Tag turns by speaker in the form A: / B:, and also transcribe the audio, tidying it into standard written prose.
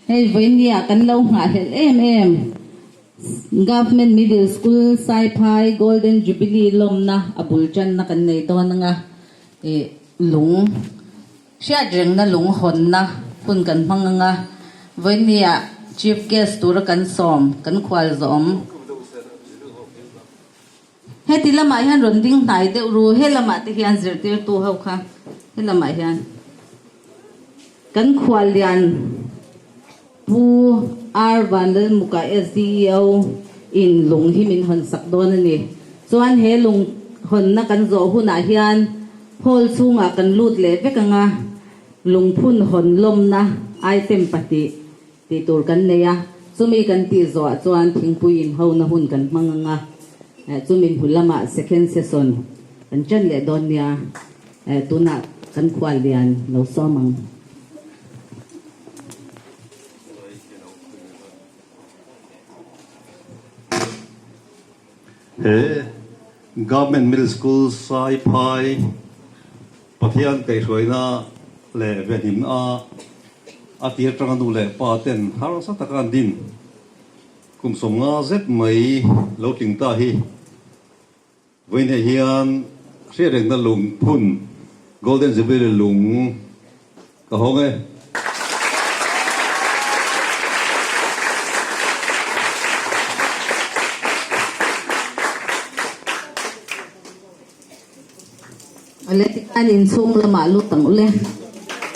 A: Hei vawinia kan lo nghahhlelh em em Government Middle School Saiphai Golden Jubilee lawmna a bul tanna kan nei dawn anga ih lung hriatrengna lung hawnna hun kan hmang anga vawinia Chief Guest tura kan sawm kan khual zawm. Heti lamah hian rawn ding hnai deuh ru, he lamah te hian zirtirtu ho kha he lamah hian kan khuallian Pu R Vanlalmuka SDEO in lung hi min hawn sak dawn a ni. Chuan he lung hawnna kan zawh hunah hian hall chhungah kan lut leh vek anga lungphun hawn lawmna item pahnih Tih tur kan nei a, chumi kan tih zawhah chuan thingpui inhona hun kan hmang ang a, chumi hnu lamah second session kan ṭan leh dawn nia, tunah kan khual lian lo sawm ang.
B: He Government Middle School Saiphai Pathian kaihhruaina leh venhimna a tir atanga nu leh pa ten harsa taka an din kum 50 zet mai lo tling ta hi vawiinah hian hriatrengna lungphun Golden Jubilee lung Ka hawng e.
A: Awle tikhan inchhung lamah lut ang ule.